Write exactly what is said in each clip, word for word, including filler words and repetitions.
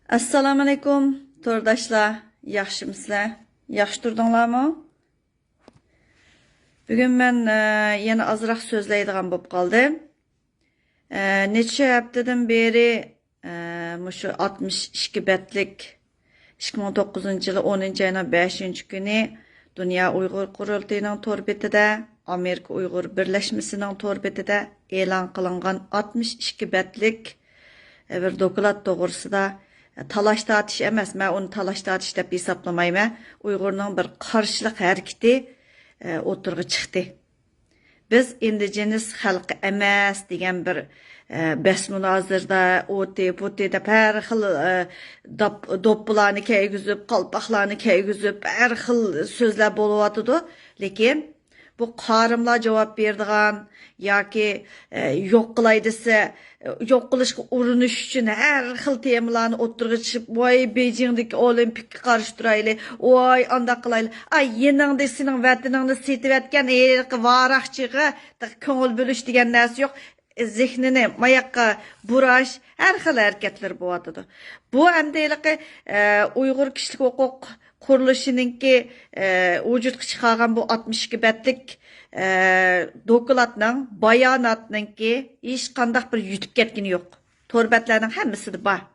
ئەسسالامۇئەلەيكۇم، تورداشلار. ياخشىمۇسىلەر؟ ياخشى تۇردۇڭلارمۇ؟ بۈگۈن مەن، ئە، يەنە ئازراق سۆزلەيدىغان بولۇپ قالدىم. ئە، نەچچە ھەپتىدىن بېرى، ئە، مۇشۇ ئاتمىش ئىككى بەتلىك، ئىككى مىڭ توققۇزىنچى يىلى ئونىنچى ئاينىڭ بەشىنچى كۈنى دۇنيا ئۇيغۇر قۇرۇلتىيىنىڭ تور بېتىدە، ئامېرىكا ئۇيغۇر بىرلەشمىسىنىڭ تور بېتىدە ئېلان قىلىنغان ئاتمىش ئىككى بەتلىك، ئە، بىر دوكلات توغرىسىدا، ئە، تالاش-تارتىش ئەمەس، مەن ئۇنى تالاش-تارتىش دەپ ھېسابلىمايمەن. ئۇيغۇرنىڭ بىر قارشىلىق ھەرىكىتى، ئە، ئوتتۇرىغا چىقتى. بىز ئىندىجېنىس خەلقى ئەمەس دېگەن بىر، ئە، بەس مۇنازىرىدە ئۇتى، بۇتى دەپ ھەر خىل، ئە، داپ-، دوپپىلارنى كىيگۈزۈپ، قالپاقلارنى كىيگۈزۈپ، ھەر خىل سۆزلەر بولۇۋاتىدۇ. لېكىن بۇ قارىملار جاۋاب بېرىدىغان ياكى، ئە، يوق قىلاي دېسە، يوق قىلىشقا ئۇرۇنۇش ئۈچۈن ھەر خىل تېمىلارنى ئوتتۇرىغا چىقىپ، ۋاي، بېيجىڭدىكى ئولىمپىككا قارشى تۇرايلى، ۋاي، ئانداق قىلايلى. ئاي، يېنىڭدىكى سېنىڭ ۋەتىنىڭنى سېتىۋەتكەن ھېلىقى ۋاراقچىغا كۆڭۈل بۆلۈش دېگەن نەرسە يوق. زېھنىنى ماياققا بۇراش، ھەر خىل ھەرىكەتلىرى بولۇۋاتىدۇ. بۇ ئەمدى ھېلىقى، ئە، ئۇيغۇر كىشىلىك ھوقۇق قۇرۇلۇشىنىڭكى، ئە، ۋۇجۇدقا چىقارغان بۇ ئاتمىش ئىككى بەتلىك، ئە، دوكلاتنىڭ، باياناتنىڭكى ھېچقانداق بىر يۈتۈپ كەتكىنى يوق. تور بەتلەرنىڭ ھەممىسىدە بار.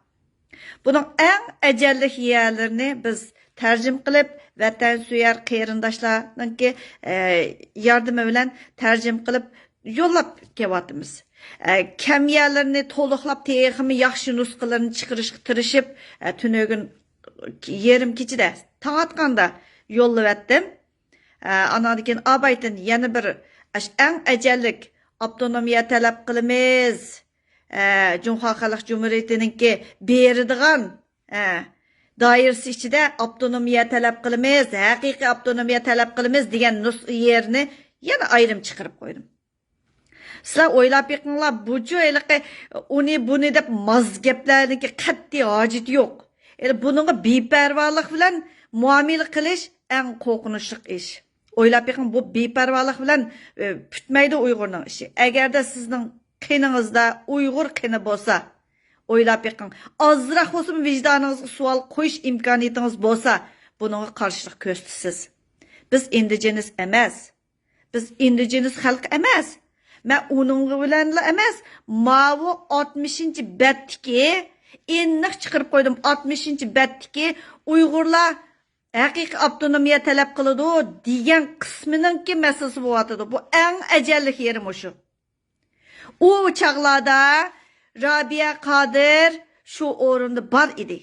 بۇنىڭ ئەڭ ئەجەللىك يەرلىرىنى بىز تەرجىمە قىلىپ، ۋەتەنسۆيەر قېرىنداشلارنىڭكى، ئە، ياردىمى بىلەن تەرجىمە قىلىپ يوللاپ كېلىۋاتىمىز. ئە، كەم يەرلىرىنى تولۇقلاپ، تېخىمۇ ياخشى نۇسخىلىرىنى چىقىرىشقا تىرىشىپ، ئە، تۈنۈگۈن يېرىم كېچىدە، تاڭ ئاتقاندا يوللىۋەتتىم. ئە، ئاناندىن كېيىن ئابايتىن يەنە بىر ئاش-، ئەڭ ئەجەللىك ئاپتونومىيە تەلەپ قىلىمىز. ئە، جۇڭخۇا خەلق جۇمھۇرىيىتىنىڭكى بېرىدىغان، ئە، دائىرىسى ئىچىدە ئاپتونومىيە تەلەپ قىلىمىز، ھەقىقىي ئاپتونومىيە تەلەپ قىلىمىز دېگەن نۇس-، يېرىنى يەنە ئايرىم چىقىرىپ قويدۇم. سىلەر ئويلاپ بېقىڭلار، بۇچۇ ھېلىقى ئۇنى بۇنى دەپ ماز گەپلەرنىڭكى قەتئىي ھاجىتى يوق. ھېلى بۇنىڭغا بىپەرۋالىق بىلەن مۇئامىلە قىلىش ئەڭ قورقۇنچلۇق ئىش. ئويلاپ بېقىڭ، بۇ بىپەرۋالىق بىلەن، ئە، پۈتمەيدۇ ئۇيغۇرنىڭ ئىشى. ئەگەردە سىزنىڭ قېنىڭىزدا ئۇيغۇر قېنى بولسا، ئويلاپ بېقىڭ، ئازراق بولسىمۇ ۋىجدانىڭىزغا سوئال قويۇش ئىمكانىيىتىڭىز بولسا، بۇنىڭغا قارشىلىق كۆرسىتىسىز. بىز ئىندىجېنىس ئەمەس. بىز ئىندىجېنىس خەلق ئەمەس. مەن ئۇنىڭ بىلەنلا ئەمەس، ماۋۇ ئاتمىشىنچى بەتتىكى، ئېنىق چىقىرىپ قويدۇم، ئاتمىشىنچى بەتتىكى ئۇيغۇرلار ھەقىقىي ئاپتونومىيە تەلەپ قىلىدۇ دېگەن قىسمىنىڭكى مەسىلىسى بولۇۋاتىدۇ. بۇ ئەڭ ئەجەللىك يېرى مۇشۇ. ئۇ چاغلاردا رابىيە قادىر شۇ ئورۇندا بار ئىدى.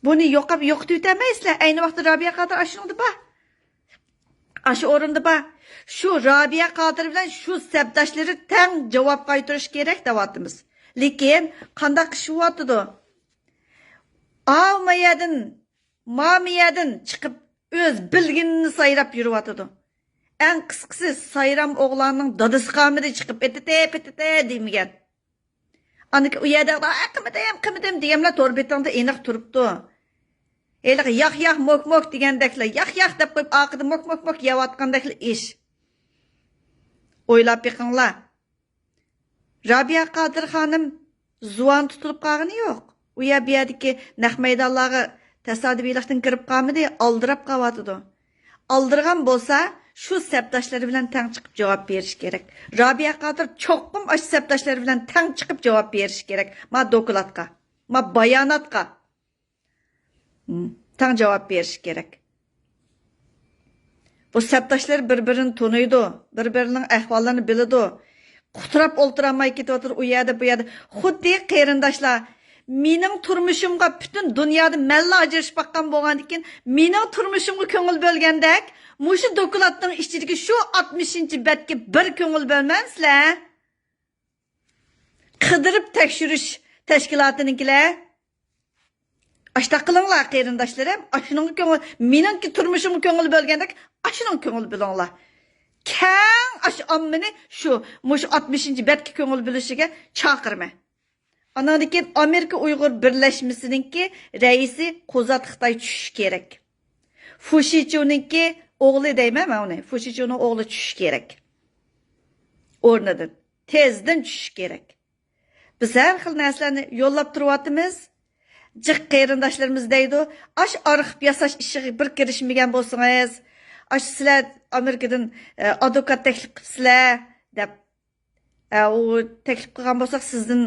بۇنى يوقاپ، يوقىتىۋېتەلمەيسىلەر. ئەينى ۋاقىتتا رابىيە قادىر ئاشۇنىڭدا بار. ئاشۇ ئورۇندا بار. شۇ رابىيە قادىر بىلەن شۇ سەپداشلىرى تەڭ جاۋاب قايتۇرۇش كېرەك دەۋاتىمىز. لېكىن قانداق ئىش بولۇۋاتىدۇ؟ ئاۋ ما يەردىن، ما ما يەردىن چىقىپ، ئۆز بىلگىنىنى سايراپ يۈرۈۋاتىدۇ. ئەڭ قىسقىسى، سايرام ئوغلاننىڭ دادىسى قالمىدى چىقىپ، ئېتىتە، پېتىتە دېمىگەن. ئانىكى ئۇ يەردە، «ئا، قىمىدىم، قىمىدىم» دېگەنلەر تور بېتىڭدە ئېنىق تۇرۇپتۇ. ھېلىقى «ياق، ياق، موك، موك» دېگەندەكلا، «ياق، ياق» دەپ قويۇپ، ئارقىدىن موك، موك، موك يەۋاتقاندەكلا ئىش. ئويلاپ بېقىڭلار. رابىيە قادىر خانىم زۇۋان تۇتۇلۇپ قالغىنى يوق. ئۇ يەر بۇ يەردىكى نەق مەيدانلارغا تاسادىپىيلىقتىن كىرىپ قالمىدى، ئالدىراپ قالىۋاتىدۇ. ئالدىرىغان بولسا، شۇ سەپداشلىرى بىلەن تەڭ چىقىپ جاۋاب بېرىشى كېرەك. رابىيە قادىر چوقۇم ئاشۇ سەپداشلىرى بىلەن تەڭ چىقىپ جاۋاب بېرىشى كېرەك. ما دوكلاتقا، ما باياناتقا. م، تەڭ جاۋاب بېرىشى كېرەك. بۇ سەپداشلىرى بىر-بىرىنى تونۇيدۇ، بىر-بىرىنىڭ ئەھۋاللىرىنى بىلىدۇ. قۇتراپ ئولتۇرالماي كېتىۋاتىدۇ ئۇ يەردە، بۇ يەردە. خۇددى قېرىنداشلار، مېنىڭ تۇرمۇشۇمغا پۈتۈن دۇنيادا مەنلا ئاجرىشىپ باققان بولغاندىكىن، مېنىڭ تۇرمۇشۇمغا كۆڭۈل بۆلگەندەك، مۇشۇ دوكلاتنىڭ ئىچىدىكى شۇ ئاتمىشىنچى بەتكە بىر كۆڭۈل بۆلمەمسىلەر؟ قىدىرىپ تەكشۈرۈش تەشكىلاتىنىڭكىلەر. ئاشتاق قىلىڭلار، قېرىنداشلىرىم. ئاشۇنىڭغا كۆڭۈل، مېنىڭكى تۇرمۇشۇمغا كۆڭۈل بۆلگەندەك، ئاشۇنىڭغا كۆڭۈل بۆلۈڭلار. كەڭ ئاشۇ ئاممىنى شۇ، مۇشۇ ئاتمىشىنچى بەتكە كۆڭۈل بۆلۈشىگە چاقىرىمەن. ئاناندىن كېيىن ئامېرىكا ئۇيغۇر بىرلەشمىسىنىڭكى رەئىسى قۇزات خىتاي چۈشۈشى كېرەك. فۇشىچۇنىڭكى ئوغلى دەيمەن مەن ئۇنى. فۇشىچۇنىڭ ئوغلى چۈشۈشى كېرەك. ئورنىدىن. تېزدىن چۈشۈشى كېرەك. بىز ھەر خىل نەرسىلەرنى يوللاپ تۇرۇۋاتىمىز. جىق قېرىنداشلىرىمىز دەيدۇ، ئاشۇ ئارخىپ ياساش ئىشىغا بىر كىرىشمىگەن بولسىڭىز، ئاشۇ سىلەر ئامېرىكىدىن، ئە، ئادۋوكات تەكلىپ قىپسىلەر، دەپ. ئە، ئۇ تەكلىپ قىلغان بولساق، سىزدىن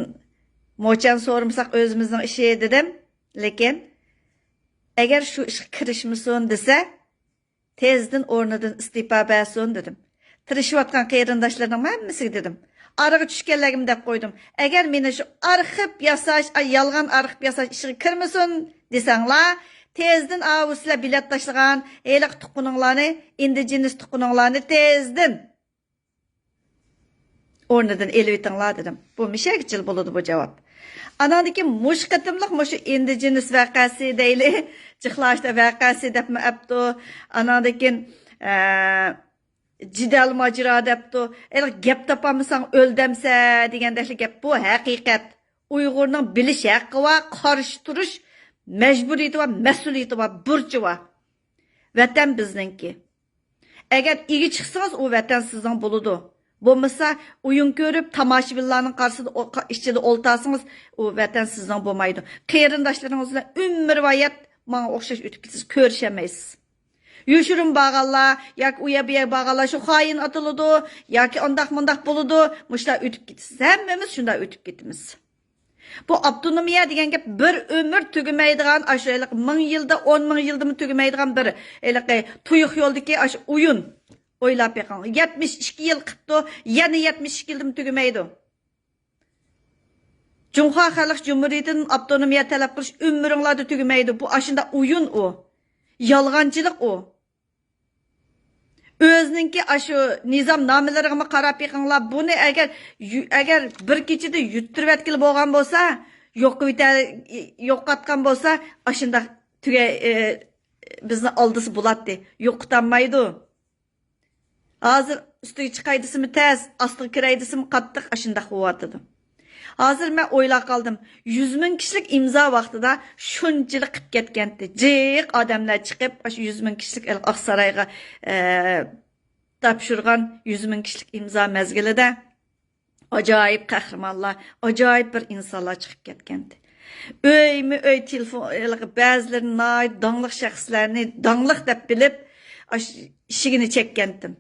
موچەن سورىمىساق، ئۆزىمىزنىڭ ئىشى، دېدىم. لېكىن، ئەگەر شۇ ئىشقا كىرىشمىسۇن دېسە، تېزدىن ئورنىدىن ئىستېپا بەرسۇن، دېدىم. تىرىشىۋاتقان قېرىنداشلارنىڭ ھەممىسىگە دېدىم. ئارىغا چۈشكەنلەرگىمۇ دەپ قويدۇم. ئەگەر مېنى شۇ ئارخىپ ياساش، ئاي، يالغان ئارخىپ ياساش ئىشىغا كىرمىسۇن دېسەڭلار، تېزدىن ئاۋۇ سىلەر بېلەت تاشلىغان ھېلىقى تۇغقىنىڭلارنى، ئىندىجېنىس تۇغقىنىڭلارنى تېزدىن ئورنىدىن ئېلىۋېتىڭلار، دېدىم. بۇ مىشەگىچىل بولىدۇ بۇ جاۋاب. ئاناندىن كېيىن مۇشۇ قېتىملىق مۇشۇ ئىندىجېنس ۋەقەسى دەيلى، جىخلاشتا ۋەقەسى دەپمۇ ئەپتۇ. ئاناندىن كېيىن، ئە، جېدەل ماجىرا دەپتۇ. ھېلىقى گەپ تاپالمىساڭ ئۆل دەمسە دېگەندەكلا گەپ. بۇ ھەقىقەت. ئۇيغۇرنىڭ بىلىش ھەققى بار، قارشى تۇرۇش مەجبۇرىيىتى بار، مەسئۇلىيىتى بار، بۇرچى بار. ۋەتەن بىزنىڭكى. ئەگەر ئىگە چىقسىڭىز، ئۇ ۋەتەن سىزنىڭ بولىدۇ. بولمىسا، ئويۇن كۆرۈپ، تاماشىبىنلارنىڭ قارشىسىدا ئو-، قا-، ئىچىدە ئولتۇرسىڭىز، ئۇ ۋەتەن سىزنىڭ بولمايدۇ. قېرىنداشلىرىڭىز بىلەن ئۆمۈرۋايەت ماڭا ئوخشاش ئۆتۈپ كېتىسىز، كۆرۈشەلمەيسىز. يوشۇرۇن بارغانلار ياكى ئۇ يەر بۇ يەر بارغانلار شۇ خائىن ئاتىلىدۇ ياكى ئانداق مۇنداق بولىدۇ، مۇشۇلار ئۆتۈپ كېتىسىز. ھەممىمىز شۇنداق ئۆتۈپ كېتىمىز. بۇ ئاپتونومىيە دېگەن گەپ بىر ئۆمۈر تۈگىمەيدىغان، ئاشۇ ھېلىقى مىڭ يىلدا، ئون مىڭ يىلدىمۇ تۈگىمەيدىغان بىر ھېلىقى تۇيۇق يولدىكى ئاشۇ ئويۇن. ئويلاپ بېقىڭ، يەتمىش ئىككى يىل قىپتۇ، يەنە يەتمىش ئىككى يىلدىمۇ تۈگىمەيدۇ. جۇڭخۇا خەلق جۇمھۇرىيىتىدىن ئاپتونومىيە تەلەپ قىلىش ئۆمرۈڭلاردا تۈگىمەيدۇ. بۇ ئاشۇنداق ئويۇن ئۇ. يالغانچىلىق ئۇ. ئۆزىنىڭكى ئاشۇ نىزامنامىلىرىغىمۇ قاراپ بېقىڭلار. بۇنى ئەگەر يۈ-، ئەگەر بىر كېچىدە يۇتتۇرۇۋەتكىلى بولغان بولسا، يوقىتىۋېتە-، يوقاتقان بولسا، ئاشۇنداق تۈگە-، ئى، بىزنى ئالدىسا بولاتتى. يوقىتالمايدۇ. ھازىر ئۈستىگە چىقاي دېسىمۇ تەس، ئاستىغا كىرەي دېسىمۇ قاتتىق، ئاشۇنداق بولۇۋاتىدۇ. ھازىر مەن ئويلاپ قالدىم، يۈز مىڭ كىشىلىك ئىمزا ۋاقتىدا شۇنچىلىك قىپ كەتكەنتى. جىق ئادەملەر چىقىپ، ئاشۇ يۈز مىڭ كىشىلىك ئاقسارايغا، ئە، تاپشۇرغان يۈز مىڭ كىشىلىك ئىمزا مەزگىلىدە ئاجايىپ قەھرىمانلار، ئاجايىپ بىر ئىنسانلار چىقىپ كەتكەنتى. ئۆيمۇ ئۆي تېلېفون، ھېلىقى بەزىلىرىنى ناھايىتى داڭلىق شەخسلەرنى داڭلىق دەپ بىلىپ، ئاشۇ ئىشىكىنى چەككەنتىم.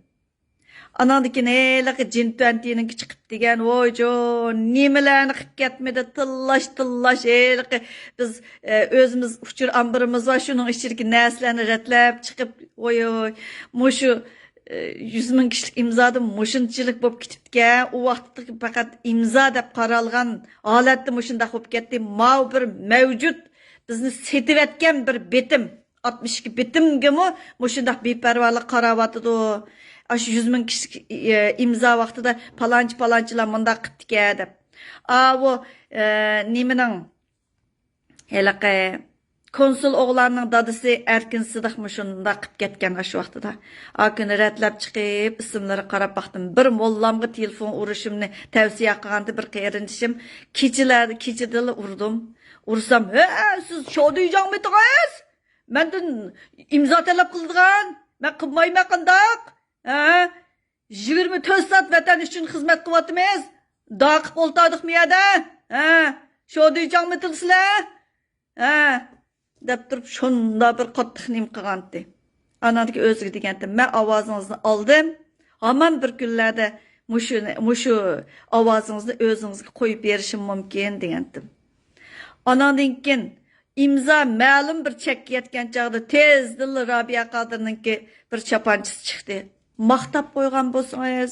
ئاناندىن كېيىن ھېلىقى جىن تۈەنتىنىڭكى چىقىپ دېگەن، ۋوي جون، نېمىلەرنى قىپ كەتمىدى، تىللاش، تىللاش، ھېلىقى بىز، ئە، ئۆزىمىز ئۇچۇر ئامبىرىمىز بار، شۇنىڭ ئىچىدىكى نەرسىلەرنى رەتلەپ چىقىپ، ۋوي، ۋوي، مۇشۇ، ئە، يۈز مىڭ كىشىلىك ئىمزادىن مۇشۇنچىلىك بولۇپ كېتىپتىكەن. ئۇ ۋاقىتتا پەقەت ئىمزا دەپ قارالغان ھالەتتە مۇشۇنداق بولۇپ كەتتى. ماۋۇ بىر مەۋجۇت بىزنى سېتىۋەتكەن بىر بېتىم. ئاتمىش ئىككى بېتىمگىمۇ مۇشۇنداق بىپەرۋالىق قاراۋاتىدۇ. ئاشۇ يۈز مىڭ كىشىلىك، ئى، ئىمزا ۋاقتىدا پالانچى، پالانچىلار مۇنداق قىپتىكەن دەپ. ئاۋۇ، ئە، نېمىنىڭ، ھېلىقى كونسۇل ئوغلاننىڭ دادىسى ئەركىن سىدىقمۇ شۇنداق قىپ كەتكەن ئاشۇ ۋاقتىدا. ئا كۈنى رەتلەپ چىقىپ، ئىسىملىرىغا قاراپ باقتىم. بىر موللامغا تېلېفون ئۇرۇشۇمنى تەۋسىيە قىلغانتى بىر قېرىندىشىم. كېچىلەردە، كېچىدىلا ئۇردۇم. ئۇرسام، ھە، سىز شودىجاڭمىتىڭىز؟ مەندىن ئىمزا تەلەپ قىلىدىغان، مەن قىلمايمەن قانداق؟ ھە؟ يىگىرمە تۆت سائەت ۋەتەن ئۈچۈن خىزمەت قىلىۋاتىمىز. داقىپ ئولتۇردۇقمۇ يەردە؟ ھە؟ شودىجاڭمىتىل سىلەر؟ ھە؟ دەپ تۇرۇپ شۇنداق بىر قاتتىق نېمە قىلغانتى. ئاناندىكى ئۆزىگە دېگەنتى، مەن ئاۋازىڭىزنى ئالدىم. ھامان بىر كۈنلەردە مۇشۇ، مۇشۇ ئاۋازىڭىزنى ئۆزىڭىزگە قويۇپ بېرىشىم مۇمكىن دېگەنتىم. ئاناندىن كېيىن ئىمزا مەلۇم بىر چەككە يەتكەن چاغدا تېزدىنلا رابىيە قادىرنىڭكى بىر چاپانچىسى چىقتى. ماختاپ قويغان بولسىڭىز،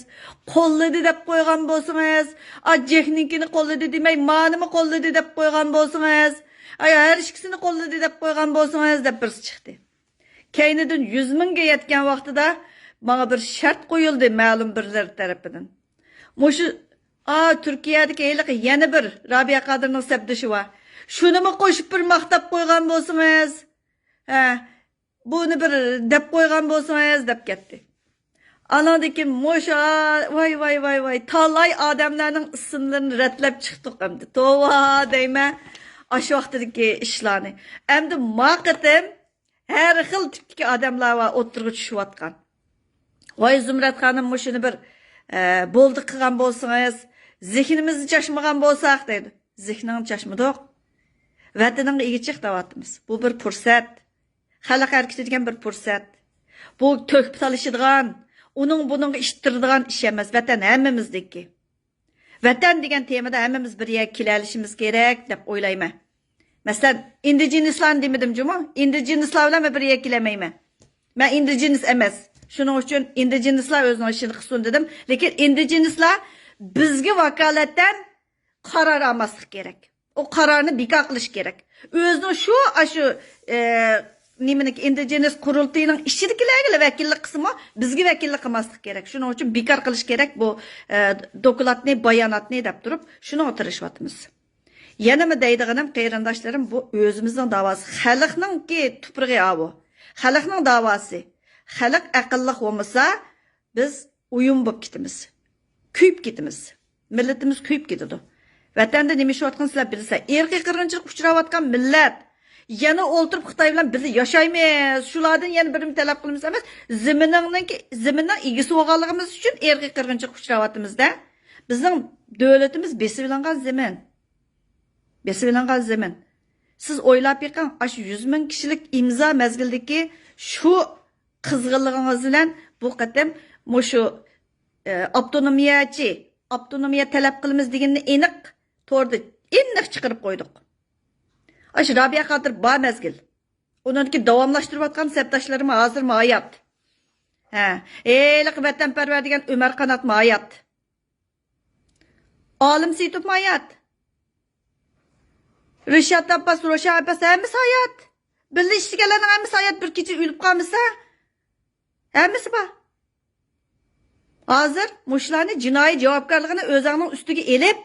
قوللىدى دەپ قويغان بولسىڭىز، ئا، جېكنىڭكىنى قوللىدى دېمەي، مانىمۇ قوللىدى دەپ قويغان بولسىڭىز، ئاي، ھەر ئىككىسىنى قوللىدى دەپ قويغان بولسىڭىز، دەپ بىرسى چىقتى. كەينىدىن يۈز مىڭگە يەتكەن ۋاقتىدا ماڭا بىر شەرت قويۇلدى مەلۇم بىرلەر تەرىپىدىن. مۇشۇ، ئا، تۈركىيەدىكى ھېلىقى يەنە بىر رابىيە قادىرنىڭ سەپدىشى بار. شۇنىمۇ قوشۇپ بىر ماختاپ قويغان بولسىڭىز، ھە، بۇنى بىر دەپ قويغان بولسىڭىز، دەپ كەتتى. ئاناندىن كېيىن مۇشۇ، ۋاي، ۋاي، ۋاي، ۋاي، تالاي ئادەملەرنىڭ ئىسىملىرىنى رەتلەپ چىقتۇق ئەمدى. توۋا دەيمەن، ئاشۇ ۋاقتىدىكى ئىشلارنى. ئەمدى ما قېتىم ھەر خىل تىپتىكى ئادەملەر بار ئوتتۇرىغا چۈشۈۋاتقان. ۋاي زۇمرەت خانىم، مۇشۇنى بىر، ئە، بولدى قىلغان بولسىڭىز، زېھنىمىزنى چاچمىغان بولساق دەيدۇ. زېھنىڭنى چاچمىدۇق. ۋەتىنىڭغا ئىگە چىق دەۋاتىمىز. بۇ بىر پۇرسەت. خەلق ھەرىكىتى دېگەن بىر پۇرسەت. بۇ تۆھپە تالىشىدىغان، ئۇنىڭ بۇنىڭغا ئىتتىرىدىغان ئىش ئەمەس. ۋەتەن ھەممىمىزنىڭكى. ۋەتەن دېگەن تېمىدا ھەممىمىز بىر يەرگە كېلەلىشىمىز كېرەك دەپ ئويلايمەن. مەسىلەن، ئىندىجېنىسلارنى دېمىدىم جۇمۇ؟ ئىندىجېنىسلار بىلەن مەن بىر يەرگە كېلەلمەيمەن. مەن ئىندىجېنىس ئەمەس. شۇنىڭ ئۈچۈن ئىندىجېنىسلار ئۆزىنىڭ ئىشىنى قىلسۇن دېدىم. لېكىن ئىندىجېنىسلار بىزگە ۋاكالىتەن قارار ئالماسلىق كېرەك. ئۇ قارارنى بىكار قىلىش كېرەك. ئۆزىنىڭ شۇ، ئاشۇ، ئە، نېمىنىڭكى، ئىندىجېنىس قۇرۇلتىيىنىڭ ئىچىدىكىلەرگىلا ۋەكىللىك قىلسىمۇ، بىزگە ۋەكىللىك قىلماسلىق كېرەك. شۇنىڭ ئۈچۈن بىكار قىلىش كېرەك بۇ، ئە، دوكلاتنى، باياناتنى دەپ تۇرۇپ، شۇنىڭغا تىرىشىۋاتىمىز. يەنىمۇ دەيدىغىنىم، قېرىنداشلىرىم، بۇ ئۆزىمىزنىڭ داۋاسى. خەلقنىڭكى تۇپرىقى ئاۋۇ. خەلقنىڭ داۋاسى. خەلق ئەقىللىق بولمىسا، بىز ئويۇن بولۇپ كېتىمىز. كۆيۈپ كېتىمىز. مىللىتىمىز كۆيۈپ كېتىدۇ. ۋەتەندە نېمە ئىش بولۇۋاتقىنىنى سىلەر بىلىسىلەر. ئىرقىي قىرغىنچىلىققا ئۇچراۋاتقان مىللەت. يەنە ئولتۇرۇپ خىتاي بىلەن بىللە ياشايمىز، شۇلاردىن يەنە بىرىنى تەلەپ قىلىمىز ئەمەس، زېمىننىڭكى، زېمىننىڭ ئىگىسى بولغانلىقىمىز ئۈچۈن ئىرقىي قىرغىنچىلىققا ئۇچراۋاتىمىز-دە. بىزنىڭ دۆلىتىمىز بېسىۋېلىنغان زېمىن. بېسىۋېلىنغان زېمىن. سىز ئويلاپ بېقىڭ، ئاشۇ يۈز مىڭ كىشىلىك ئىمزا مەزگىلدىكى شۇ قىزغىنلىقىڭىز بىلەن بۇ قېتىم مۇشۇ، ئە، ئاپتونومىيەچى، ئاپتونومىيە تەلەپ قىلىمىز دېگىنىنى ئېنىق توردا ئېنىق چىقىرىپ قويدۇق. ئاشۇ رابىيە قادىر بار مەزگىل. ئۇنىڭدىكى داۋاملاشتۇرۇۋاتقان سەپداشلىرىمۇ ھازىرمۇ ھايات. ھە، ھېلىقى ۋەتەنپەرۋەر دېگەن ئۆمەر قاناتمۇ ھايات. ئالىم سېيىتوفمۇ ھايات. رىشات ئابباس، روشەن ئابباس ھەممىسى ھايات. بىللە ئىشلىگەنلەرنىڭ ھەممىسى ھايات، بىر كېچە ئۆلۈپ قالمىسا. ھەممىسى بار. ھازىر مۇشۇلارنى جىنايى جاۋابكارلىقىنى ئۆزەڭنىڭ ئۈستىگە ئېلىپ،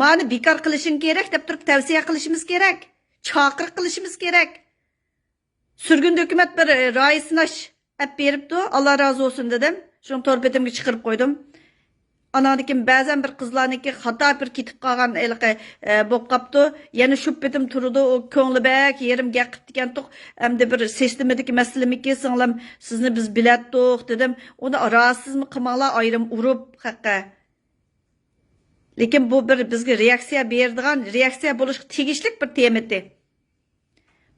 مانى بىكار قىلىشىڭ كېرەك دەپ تۇرۇپ تەۋسىيە قىلىشىمىز كېرەك. چاقىرىق قىلىشىمىز كېرەك. سۈرگۈندە ھۆكۈمەت بىر، ئە، رايى سىناش ئەپ بېرىپتۇ. ئاللا رازى بولسۇن دېدىم. شۇنى تور بېتىمگە چىقىرىپ قويدۇم. ئاناندىن كېيىن بەزەن بىر قىزلارنىڭكى خاتا بىر كېتىپ قالغان ھېلىقى، ئە، بولۇپ قاپتۇ. يەنە شۇ پېتىم تۇرىدۇ. ئۇ كۆڭلى بەك يېرىم گەپ قىپتىكەنتۇق. ئەمدى بىر سىستېمىدىكى مەسىلىمىكى، سىڭلىم، سىزنى بىز بىلەتتۇق دېدىم. ئۇنى راسىزمۇ قىلماڭلار، ئايرىم ئۇرۇپ، خەققە. لېكىن بۇ بىر بىزگە رېئاكسىيە بېرىدىغان، رېئاكسىيە بولۇشقا تېگىشلىك بىر تېما ئىدى.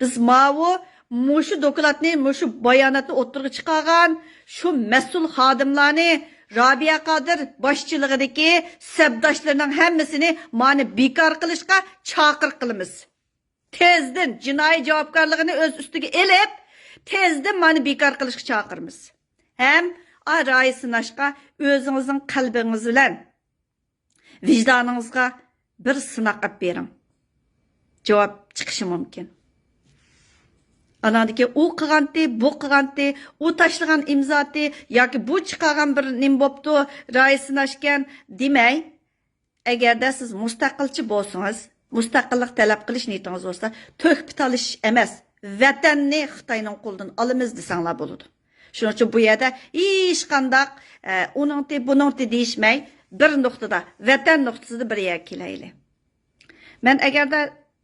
بىز ماۋۇ، مۇشۇ دوكلاتنى، مۇشۇ باياناتنى ئوتتۇرىغا چىقارغان شۇ مەسئۇل خادىملارنى، رابىيە قادىر باشچىلىقىدىكى سەپداشلىرىنىڭ ھەممىسىنى مانى بىكار قىلىشقا چاقىرىق قىلىمىز. تېزدىن جىنايى جاۋابكارلىقىنى ئۆز ئۈستىگە ئېلىپ، تېزدىن مانى بىكار قىلىشقا چاقىرىمىز. ھەم ئا رايى سىناشقا ئۆزىڭىزنىڭ قەلبىڭىز بىلەن، ۋىجدانىڭىزغا بىر سىناق ئېلىپ بېرىڭ. جاۋاب چىقىشى مۇمكىن. ئاناندىكى ئۇ قىلغانتى، بۇ قىلغانتى، ئۇ تاشلىغان ئىمزاتى ياكى بۇ چىقارغان بىر نېمە بوپتۇ، رايى سىناشكەن دېمەي. ئەگەردە سىز مۇستەقىلچى بولسىڭىز، مۇستەقىللىق تەلەپ قىلىش نىيىتىڭىز بولسا، تۆھپە تالىشىش ئەمەس، ۋەتەننى خىتاينىڭ قولىدىن ئالىمىز دېسەڭلار بولىدۇ. شۇنىڭ ئۈچۈن بۇ يەردە ھېچقانداق، ئە، ئۇنىڭتى، بۇنىڭتى دېيىشمەي، بىر نۇقتىدا، ۋەتەن نۇقتىسىدا بىر يەرگە كېلەيلى. مەن ئەگەردە،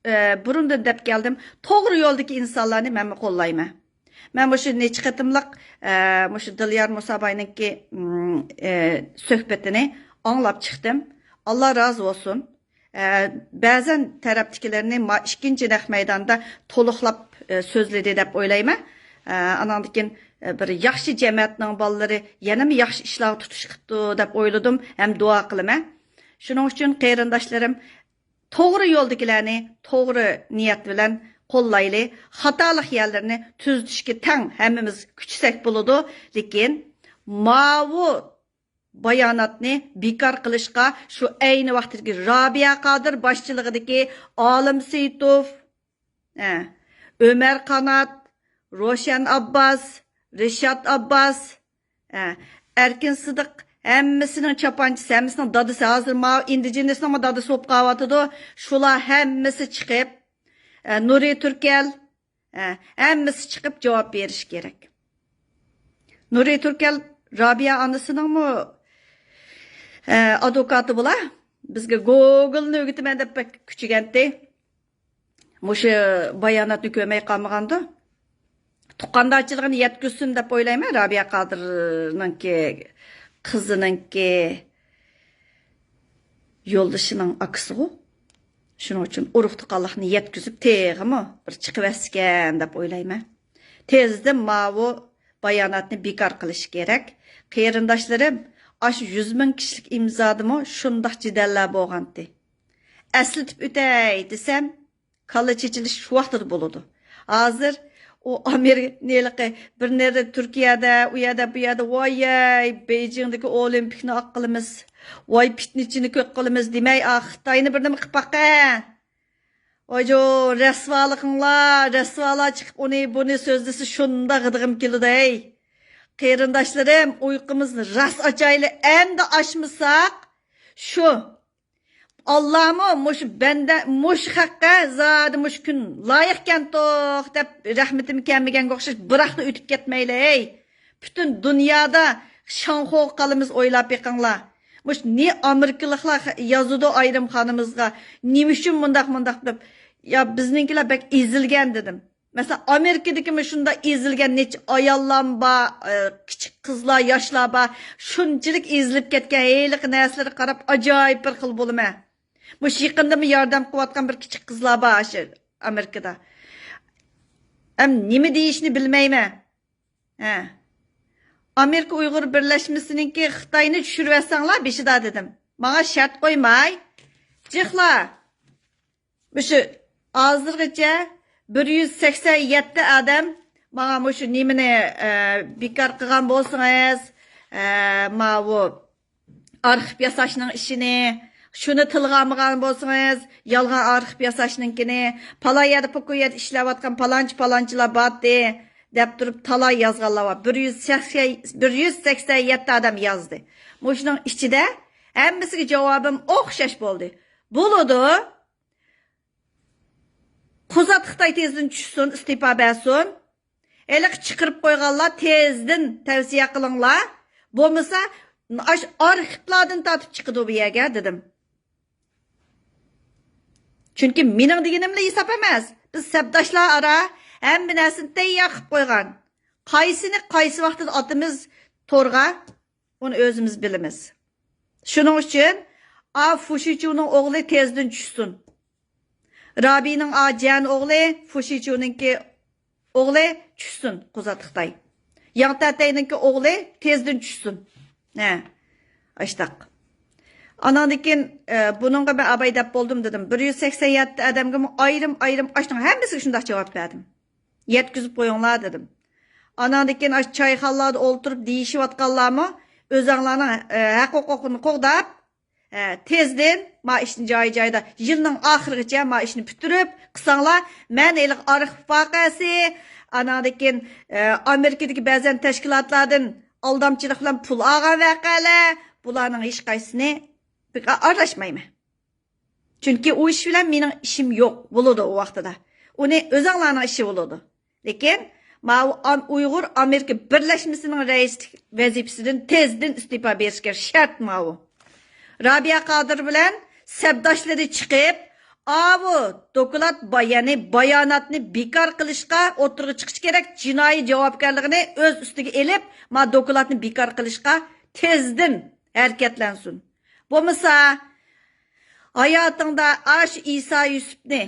ئە، بۇرۇندىن دەپ كەلدىم، توغرا يولدىكى ئىنسانلارنى مەنمۇ قوللايمەن. مەن مۇشۇ نەچچە قېتىملىق، ئە، مۇشۇ دىليار مۇساباينىڭكى، ئىم، ئە، سۆھبىتىنى ئاڭلاپ چىقتىم. ئاللا رازى بولسۇن. ئە، بەزەن تەرەپتىكىلەرنى ما-، ئىككىنچى نەق مەيداندا تولۇقلاپ، ئە، سۆزلىدى دەپ ئويلايمەن. ئە، ئاناندىن كېيىن، ئە، بىر ياخشى جەمەتنىڭ بالىلىرى يەنىمۇ ياخشى ئىشلارغا تۇتۇش قىپتۇ دەپ ئويلىدىم ھەم دۇئا قىلىمەن. شۇنىڭ ئۈچۈن قېرىنداشلىرىم، توغرا يولدىكىلەرنى توغرا نىيەت بىلەن قوللايلى، خاتالىق يەرلىرىنى تۈزىتىشكە تەڭ ھەممىمىز كۈچىسەك بولىدۇ، لېكىن ماۋۇ باياناتنى بىكار قىلىشقا شۇ ئەينى ۋاقتىدىكى رابىيە قادىر باشچىلىقىدىكى ئالىم سېيىتوف، ھە، ئۆمەر قانات، روشەن ئابباس، رىشات ئابباس، ھە، ئەركىن سىدىق، ھەممىسىنىڭ چاپانچىسى، ھەممىسىنىڭ دادىسى، ھازىر ماۋۇ ئىندىجېنىسنىڭمۇ دادىسى بولۇپ قالىۋاتىدۇ. شۇلار ھەممىسى چىقىپ، ھە، نۇرى تۈركەل، ھە، ھەممىسى چىقىپ جاۋاب بېرىشى كېرەك. نۇرى تۈركەل رابىيە ئانىسىنىڭمۇ، ھە، ئادۋوكاتى بولا. بىزگە گوگولنى ئۆگىتىمەن دەپ بەك كۈچىگەنتى. مۇشۇ باياناتنى كۆرمەي قالمىغاندۇ؟ تۇغقاندارچىلىقىنى يەتكۈزسۇن دەپ ئويلايمەن، رابىيە قادىرنىڭكى قىزىنىڭكى يولدىشىنىڭ ئاكىسىغۇ. شۇنىڭ ئۈچۈن ئۇرۇق-تۇغقانلىقنى يەتكۈزۈپ، تېخىمۇ بىر چىقىۋەتسىكەن دەپ ئويلايمەن. تېزدىن ماۋۇ باياناتنى بىكار قىلىش كېرەك. قېرىنداشلىرىم، ئاشۇ يۈز مىڭ كىشىلىك ئىمزادىمۇ شۇنداق جېدەللەر بولغانتى. ئەسلىتىپ ئۆتەي دېسەم، كاللا چېچىلىش شۇ ۋاقتىدا بولىدۇ. ھازىر ئۇ ئامېرىكا ھېلىقى بىر نېرى تۈركىيەدە، ئۇ يەردە، بۇ يەردە، ۋايەي، بېيجىڭدىكى ئولىمپىكنى ئاق قىلىمىز، ۋاي، پىتنىچىنى كۆپ قىلىمىز دېمەي، ئا، خىتاينى بىر نېمە قىلىپ باققىن. ۋايجو، رەسۋالىقىڭلار، رەسۋالار چىقىپ ئۇنى، بۇنى سۆزلىسە شۇنداق غىدىغىم كېلىدۇ، ھەي. قېرىنداشلىرىم، ئۇيقۇمىزنى راست ئاچايلى، ئەمدى ئاچمىساق، شۇ ئاللامۇ مۇشۇ بەندە، مۇشۇ خەققە زادى مۇشۇ كۈن لايىقكەنتۇق دەپ رەھمىتىم كەلمىگەنگە ئوخشاش بىراقلا ئۆتۈپ كەتمەيلى، ھەي. پۈتۈن دۇنيادا شاڭخۇغا قالىمىز، ئويلاپ بېقىڭلار. مۇشۇ نى ئامېرىكىلىقلار يازىدۇ ئايرىم خانىمىزغا، نېمە ئۈچۈن مۇنداق، مۇنداق دەپ. يا بىزنىڭكىلەر بەك ئېزىلگەن دېدىم. مەسىلەن، ئامېرىكىدىكىمۇ شۇنداق ئېزىلگەن نەچچە ئاياللام بار، ئە، كىچىك قىزلار، ياشلار بار. شۇنچىلىك ئېزىلىپ كەتكەن، ھېلىقى نەرسىلەرگە قاراپ ئاجايىپ بىر خىل بولىمەن. مۇشۇ يېقىندىمۇ ياردەم قىلىۋاتقان بىر كىچىك قىزلار بار شۇ ئامېرىكىدا. ئەم نېمە دېيىشنى بىلمەيمەن. ھە. ئامېرىكا ئۇيغۇر بىرلەشمىسىنىڭكى خىتاينى چۈشۈرۈۋەتسەڭلار بېشىدا دېدىم. ماڭا شەرت قويماي، جىقلا. مۇشۇ ھازىرغىچە بىر يۈز سەكسەن يەتتە ئادەم ماڭا مۇشۇ نېمىنى، ئە، بىكار قىلغان بولسىڭىز، ئە، ماۋۇ ئارخىپ ياساشنىڭ ئىشىنى، شۇنى تىلغا ئالمىغان بولسىڭىز، يالغان ئارخىپ ياساشنىڭكىنى، پالان يەردە، پوكۇن يەردە ئىشلەۋاتقان پالانچى، پالانچىلار بارتى، دەپ تۇرۇپ تالاي يازغانلار بار. بىر يۈز سەكسەن، بىر يۈز سەكسەن يەتتە ئادەم يازدى. مۇشۇنىڭ ئىچىدە ھەممىسىگە جاۋابىم ئوخشاش بولدى. بولىدۇ. قۇزات خىتاي تېزدىن چۈشسۇن، ئىستېپا بەرسۇن. ھېلىقى چىقىرىپ قويغانلار تېزدىن تەۋسىيە قىلىڭلار. بولمىسا، ئاش ئارخىپلاردىن تارتىپ چىقىدۇ بۇ يەرگە، دېدىم. چۈنكى مېنىڭ دېگىنىملا ھېساب ئەمەس. بىز سەپداشلار ئارا ھەممە نەرسىنى تەييار قىلىپ قويغان. قايسىنى قايسى ۋاقتىدا ئاتىمىز تورغا، ئۇنى ئۆزىمىز بىلىمىز. شۇنىڭ ئۈچۈن ئا فۇشىچۇنىڭ ئوغلى تېزدىن چۈشسۇن. رابىينىڭ ئا جيەن ئوغلى، فۇشىچۇنىڭكى ئوغلى چۈشسۇن، قۇزات خىتاي. ياڭ تەتەينىڭكى ئوغلى تېزدىن چۈشسۇن. ھە، ئاشتاق. ئاناندىن كېيىن، ئە، بۇنىڭغا مەن ئاباي دەپ بولدۇم دېدىم. بىر يۈز سەكسەن يەتتە ئادەمگىمۇ ئايرىم-ئايرىم ئاشنىڭ ھەممىسىگە شۇنداق جاۋاب بەردىم. يەتكۈزۈپ قويۇڭلار دېدىم. ئاناندىن كېيىن ئاشۇ چايخانىلاردا ئولتۇرۇپ دېيىشىۋاتقانلارمۇ ئۆزەڭلارنىڭ، ئە، ھەق ھوقۇقىنى قوغداپ، ھە، تېزدىن ما ئىشنى جايى-جايىدا يىلنىڭ ئاخىرىغىچە ما ئىشنى پۈتتۈرۈپ قىلساڭلار، مەن ھېلىقى ئارخىپ ۋەقەسى، ئاناندىن كېيىن، ئە، ئامېرىكىدىكى بەزەن تەشكىلاتلاردىن ئالدامچىلىق بىلەن پۇل ئالغان ۋەقەلەر، بۇلارنىڭ ھېچقايسىسىنى بىكار ئارىلاشمايمەن. چۈنكى ئۇ ئىش بىلەن مېنىڭ ئىشىم يوق، بولىدۇ ئۇ ۋاقتىدا. ئۇنى ئۆزۈڭلارنىڭ ئىشى بولىدۇ. لېكىن ماۋۇ ئام-، ئۇيغۇر ئامېرىكا بىرلەشمىسىنىڭ رەئىسلىك ۋەزىپىسىدىن تېزدىن ئىستېپا بېرىشكە شەرت ماۋۇ. رابىيە قادىر بىلەن سەپداشلىرى چىقىپ، ئاۋۇ دوكلات با-، يەنى باياناتنى بىكار قىلىشقا ئوتتۇرىغا چىقىشى كېرەك، جىنايى جاۋابكارلىقىنى ئۆز ئۈستىگە ئېلىپ، ما دوكلاتنى بىكار قىلىشقا تېزدىن ھەرىكەتلەنسۇن. بولمىسا، ھاياتىڭدا ئاشۇ ئىسا يۈسۈپنى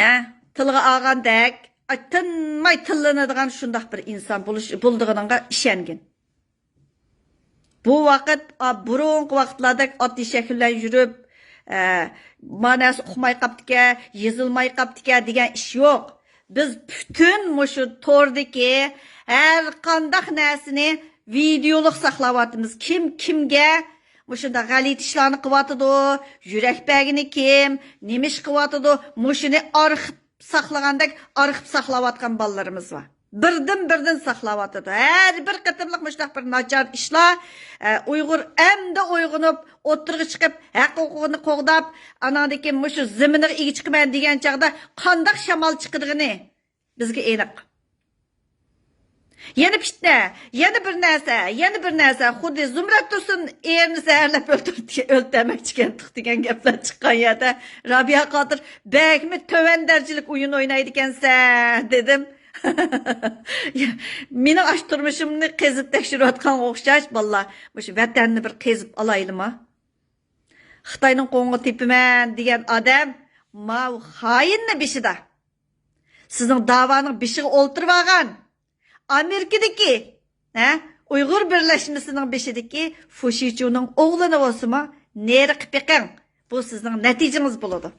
ھە، تىلغا ئالغاندەك، ئاي، تىنماي تىللىنىدىغان شۇنداق بىر ئىنسان بولۇش، بولىدىغىنىڭغا ئىشەنگىن. بۇ ۋاقىت، ئا، بۇرۇنقى ۋاقىتلاردەك ئات ئېشەك بىلەن يۈرۈپ، ئە، ما نەرسە ئۇقماي قاپتىكەن، يېزىلماي قاپتىكەن دېگەن ئىش يوق. بىز پۈتۈن مۇشۇ توردىكى ھەر قانداق نەرسىنى ۋىدېئولۇق ساقلاۋاتىمىز. كىم كىمگە مۇشۇنداق غەلىتە ئىشلارنى قىلىۋاتىدۇ، يۈرەك بەرگىنى كىم، نېمە ئىش قىلىۋاتىدۇ، مۇشۇنى ئارخىپ ساقلىغاندەك ئارخىپ ساقلاۋاتقان بالىلىرىمىز بار. بىردىن-بىردىن ساقلاۋاتىدۇ. ھەر بىر قېتىملىق مۇشۇنداق بىر ناچار ئىشلار، ئە، ئۇيغۇر ئەمدى ئويغىنىپ، ئوتتۇرىغا چىقىپ، ھەق ھوقۇقىنى قوغداپ، ئاناندىن كېيىن مۇشۇ زېمىنىغا ئىگە چىقىمەن دېگەن چاغدا قانداق شامال چىقىدىغىنى بىزگە ئېنىق. يەنە پىتنە، يەنە بىر نەرسە، يەنە بىر نەرسە. خۇددى زۇمرەت تۇرسۇن ئېرىنى زەھەرلەپ ئۆلتۈردى، ئۆلتۈرمەكچىكەنتۇق دېگەن گەپلەر چىققان يەردە رابىيە قادىر بەكمۇ تۆۋەن دەرىجىلىك ئويۇن ئوينايدىكەنسەن دېدىم. مېنىڭ ئاشۇ تۇرمۇشۇمنى قېزىپ تەكشۈرۈۋاتقانغا ئوخشاش، بالىلار، مۇشۇ ۋەتەننى بىر قېزىپ ئالايلىما؟ خىتاينىڭ قوڭىغا تېپىمەن دېگەن ئادەم ماۋۇ خائىننى بېشىدا. سىزنىڭ داۋانىڭ بېشىغا ئولتۇرۇۋالغان ئامېرىكىدىكى، ھە، ئۇيغۇر بىرلەشمىسىنىڭ بېشىدىكى فۇشىچۇنىڭ ئوغلىنى بولسىمۇ نېرى قىلىپ بېقىڭ. بۇ سىزنىڭ نەتىجىڭىز بولىدۇ.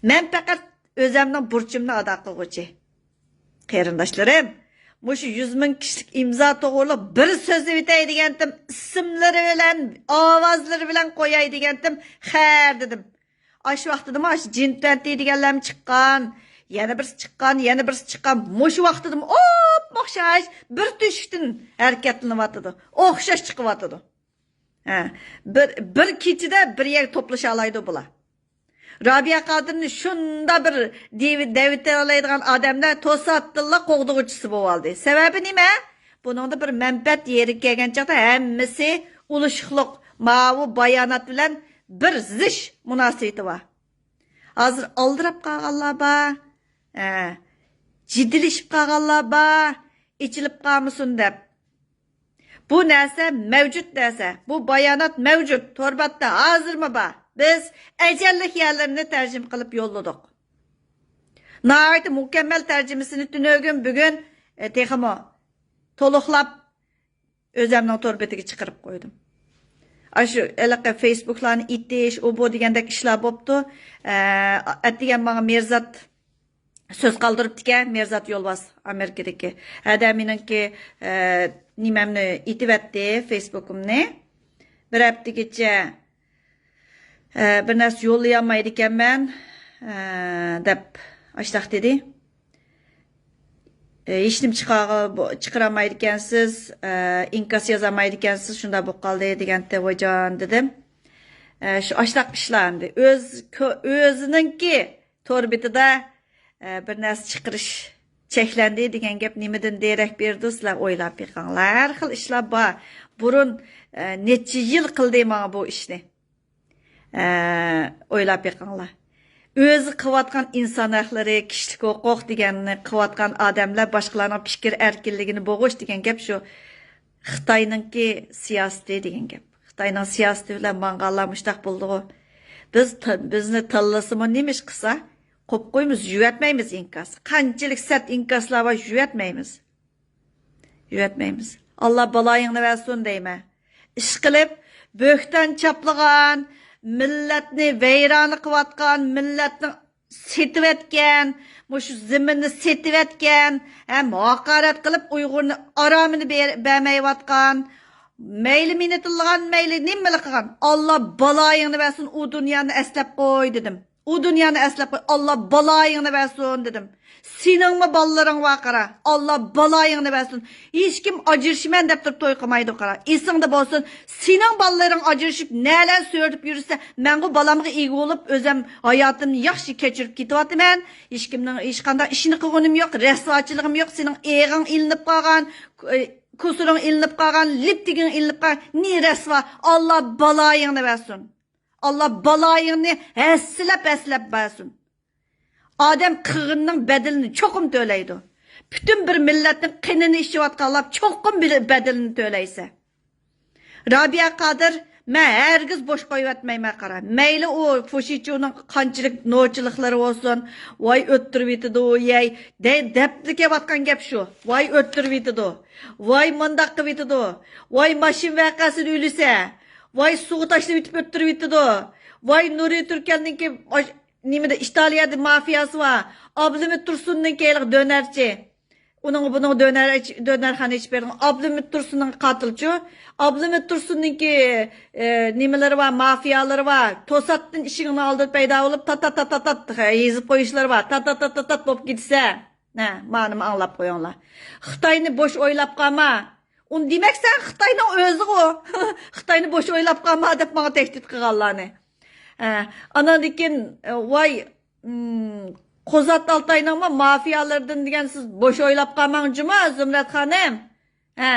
مەن پەقەت ئۆزەمنىڭ بۇرچۇمنى ئادا قىلغۇچى. قېرىنداشلىرىم، مۇشۇ يۈز مىڭ كىشىلىك ئىمزا توغرۇلۇق بىر سۆزلىۋېتەي دېگەنتىم، ئىسىملىرى بىلەن، ئاۋازلىرى بىلەن قوياي دېگەنتىم، خەير دېدىم. ئاشۇ ۋاقتىدىمۇ ئاشۇ جىن تۈەنتى دېگەنلەرمۇ چىققان، يەنە بىرسى چىققان، يەنە بىرسى چىققان. مۇشۇ ۋاقتىدىمۇ ئوپمۇ ئوخشاش بىر تۆشۈكتىن ھەرىكەتلىنىۋاتىدۇ. ئوخشاش چىقىۋاتىدۇ. ھە، بىر، بىر كېچىدە بىر يەرگە توپلىشالايدۇ بۇلار. رابىيە قادىرنى شۇنداق بىر دېۋى-، دەۋېتەلەيدىغان ئادەملەر توساتتىنلا قوغدىغۇچىسى بولۇۋالدى. سەۋەبى نېمە؟ بۇنىڭدا بىر مەنپەئەت يېرى كەلگەن چاغدا ھەممىسى ئۇلۇشۇقلۇق ماۋۇ بايانات بىلەن بىر زىچ مۇناسىۋىتى بار. ھازىر ئالدىراپ قالغانلار بار، ھە، جىددىيلىشىپ قالغانلار بار، ئېچىلىپ قالمىسۇن دەپ. بۇ نەرسە مەۋجۇت نەرسە. بۇ بايانات مەۋجۇت. تور بەتتە ھازىرمۇ بار. بىز ئەجەللىك يەرلىرىنى تەرجىمە قىلىپ يوللىدۇق. ناھايىتى مۇكەممەل تەرجىمىسىنى تۈنۈگۈن، بۈگۈن، ئە، تېخىمۇ تولۇقلاپ ئۆزەمنىڭ تور بېتىگە چىقىرىپ قويدۇم. ئاشۇ ھېلىقى فېيسبۇكلارنى ئېتىش، ئۇ بۇ دېگەندەك ئىشلار بوپتۇ. ئە، ئەتىگەن ماڭا مىرزات سۆز قالدۇرۇپتىكەن، مىرزات يولۋاس ئامېرىكىدىكى. ھەدە مېنىڭكى، ئە، نېمەمنى ئېتىۋەتتى، فېيسبۇكۇمنى. بىر ھەپتىگىچە، ئە، بىر نەرسە يوللىيالمايدىكەنمەن، ئە، دەپ ئاشتاق دېدى. ئە، ھېچنېمە چىقارغا-، بو-، چىقىرالمايدىكەنسىز، ئە، ئىنكاس يازالمايدىكەنسىز، شۇنداق بولۇپ قالدى دېگەنتى، ۋايجان دېدىم. ئە، شۇ ئاشتاق ئىشلار ئەمدى. ئۆز كۆ-، ئۆزىنىڭكى تور بېتىدە، ئە، بىر نەرسە چىقىرىش چەكلەندى دېگەن گەپ نېمىدىن دېرەك بېرىدۇ؟ سىلەر ئويلاپ بېقىڭلار. ھەر خىل ئىشلار بار. بۇرۇن، ئە، نەچچە يىل قىلدى ماڭا بۇ ئىشنى. ئە، ئويلاپ بېقىڭلار. ئۆزى قىلىۋاتقان ئىنسان ھەقلىرى، كىشىلىك ھوقۇق دېگەننى قىلىۋاتقان ئادەملەر باشقىلارنىڭ پىكىر ئەركىنلىكىنى بوغۇش دېگەن گەپ شۇ. خىتاينىڭكى سىياسىتى دېگەن گەپ. خىتاينىڭ سىياسىتى بىلەن ماڭغانلار مۇشتاق بولدىغۇ. بىز تا-، بىزنى تىللىسىمۇ نېمە ئىش قىلسا، قويۇپ قويىمىز، يۈۋەتمەيمىز ئىنكاس. قانچىلىك سەت ئىنكاسلار بار، يۈۋەتمەيمىز. يۈۋەتمەيمىز. ئاللا بالايىڭنى بەرسۇن دەيمەن. ئىشقىلىپ، بۆھتان چاپلىغان، مىللەتنى ۋەيرانە قىلىۋاتقان، مىللەتنى سېتىۋەتكەن، مۇشۇ زېمىننى سېتىۋەتكەن، ھەم ھاقارەت قىلىپ ئۇيغۇرنى ئارامىنى بەر-، بەرمەيۋاتقان، مەيلى مېنى تىللىغان، مەيلى نېمىلا قىلغان، ئاللا بالايىڭنى بەرسۇن، ئۇ دۇنيانى ئەسلەپ قوي دېدىم. ئۇ دۇنيانى ئەسلەپ قوي، ئاللا بالايىڭنى بەرسۇن دېدىم. سېنىڭمۇ بالىلىرىڭ بار قارا، ئاللا بالايىڭنى بەرسۇن. ھېچكىم ئاجرىشىمەن دەپ تۇرۇپ توي قىلمايدۇ قارا. ئېسىڭدە بولسۇن، سېنىڭ بالىلىرىڭ ئاجرىشىپ نەلەر سۆرىدىپ يۈرسە، مەنغۇ بالامغا ئىگە بولۇپ، ئۆزەم ھاياتىمنى ياخشى كەچۈرۈپ كېتىۋاتىمەن. ھېچكىمنىڭ ھېچقانداق ئىشىنى قىلغىنىم يوق، رەسۋاچىلىقىم يوق. سېنىڭ ئېغىڭ ئېلىنىپ قالغان، كۇسۇرۇڭ ئېلىنىپ قالغان، لىپتىكىڭ ئېلىنىپ قالغان، نى رەسۋا. ئاللا بالايىڭنى بەرسۇن. ئاللا بالايىڭنى ھەسسىلەپ، ھەسسىلەپ بەرسۇن. ئادەم قىلغىنىنىڭ بەدىلىنى چوقۇم تۆلەيدۇ. پۈتۈن بىر مىللەتنىڭ قېنىنى ئىچىۋاتقانلار چوقۇم بىل-، بەدىلىنى تۆلەيسەن. رابىيە قادىر، مەن ھەرگىز بوش قويۇۋەتمەيمەن، قارا. مەيلى ئۇ فۇشىچۇنىڭ قانچىلىك نوچىلىقلىرى بولسۇن، ۋاي ئۆتتۈرۈۋېتىدۇ، يەي، دە-، دەپلا كېلىۋاتقان گەپ شۇ. ۋاي ئۆتتۈرۈۋېتىدۇ، ۋاي مۇنداق قىلىۋېتىدۇ، ۋاي ماشىنا ۋەقەسىدە ئۆلسە، ۋاي سۇغا تاشلىۋېتىپ ئۆتتۈرۈۋېتىدۇ، ۋاي نۇرى تۈركەلنىڭكى ئاش-، نېمىدە، ئىتالىيەدە مافىياسى بار. ئابلىمىت تۇرسۇننىڭكى ھېلىقى دۆنەرچى. ئۇنىڭغا بۇنىڭغا دۆنەر ئېچ-، دۆنەرخانا ئېچىپ بەرگەن. ئابلىمىت تۇرسۇننىڭ قاتىلچۇ. ئابلىمىت تۇرسۇننىڭكى، ئە، نېمىلىرى بار، مافىيالىرى بار. توساتتىن ئىشىكنىڭ ئالدىدا پەيدا بولۇپ، تات، تات، تات، تات، تات يېزىپ قويۇشلىرى بار. تات، تات، تات، تات، تات بولۇپ كېتىسە. ھە، مانىمۇ ئاڭلاپ قويۇڭلار. خىتاينى بوش ئويلاپ قالما. ئۇنى دېمەك سەن خىتاينىڭ ئۆزىغۇ. خىتاينى بوش ئويلاپ قالما دەپ ماڭا تەھدىت قىلغانلارنى. ھە، ئاناندىن كېيىن، ۋاي، ئىم، قوزات ئالتاينىڭمۇ مافىيالىرىدىن دېگەن سىز بوش ئويلاپ قالماڭ جۇما، زۇمرەت خانىم. ھە.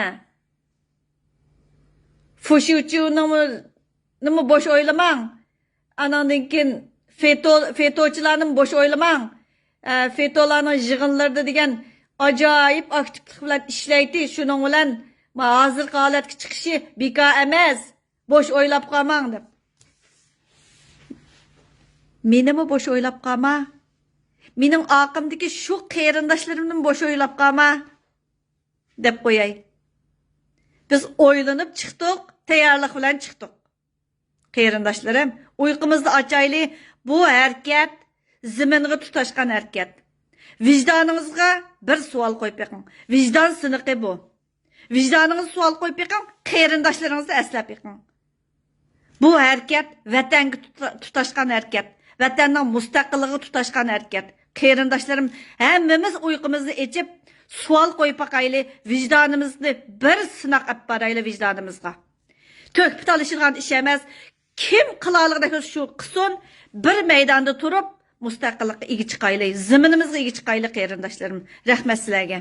فۇشىچۇنىڭمۇ، نىمۇ بوش ئويلىماڭ. ئاناندىن كېيىن فېتو، فېتوچىلارنىمۇ بوش ئويلىماڭ. ئە، فېتولارنىڭ يىغىنلىرىدا دېگەن ئاجايىپ ئاكتىپلىق بىلەن ئىشلەيتتى. شۇنىڭ بىلەن ما ھازىرقى ھالەتكە چىقىشى بىكار ئەمەس. بوش ئويلاپ قالماڭ دەپ. مېنىمۇ بوش ئويلاپ قالما. مېنىڭ ئارقامدىكى شۇ قېرىنداشلىرىمنىمۇ بوش ئويلاپ قالما، دەپ قوياي. بىز ئويلىنىپ چىقتۇق، تەييارلىق بىلەن چىقتۇق. قېرىنداشلىرىم، ئۇيقۇمىزنى ئاچايلى. بۇ ھەرىكەت زېمىنغا تۇتاشقان ھەرىكەت. ۋىجدانىڭىزغا بىر سوئال قويۇپ بېقىڭ. ۋىجدان سىنىقى بۇ. ۋىجدانىڭىزغا سوئال قويۇپ بېقىڭ، قېرىنداشلىرىڭىزنى ئەسلەپ بېقىڭ. بۇ ھەرىكەت ۋەتەنگە تۇتا-، تۇتاشقان ھەرىكەت، ۋەتەننىڭ مۇستەقىللىقىغا تۇتاشقان ھەرىكەت. قېرىنداشلىرىم، ھەممىمىز ئۇيقۇمىزنى ئېچىپ، سوئال قويۇپ باقايلى، ۋىجدانىمىزنى بىر سىناق ئەپ بارايلى ۋىجدانىمىزغا. تۆھپە تالىشىدىغان ئىش ئەمەس. كىم قىلالىغۇدەك بولسا شۇ قىلسۇن، بىر مەيداندا تۇرۇپ، مۇستەقىللىققا ئىگە چىقايلى، زېمىنىمىزغا ئىگە چىقايلى، قېرىنداشلىرىم. رەھمەت سىلەرگە.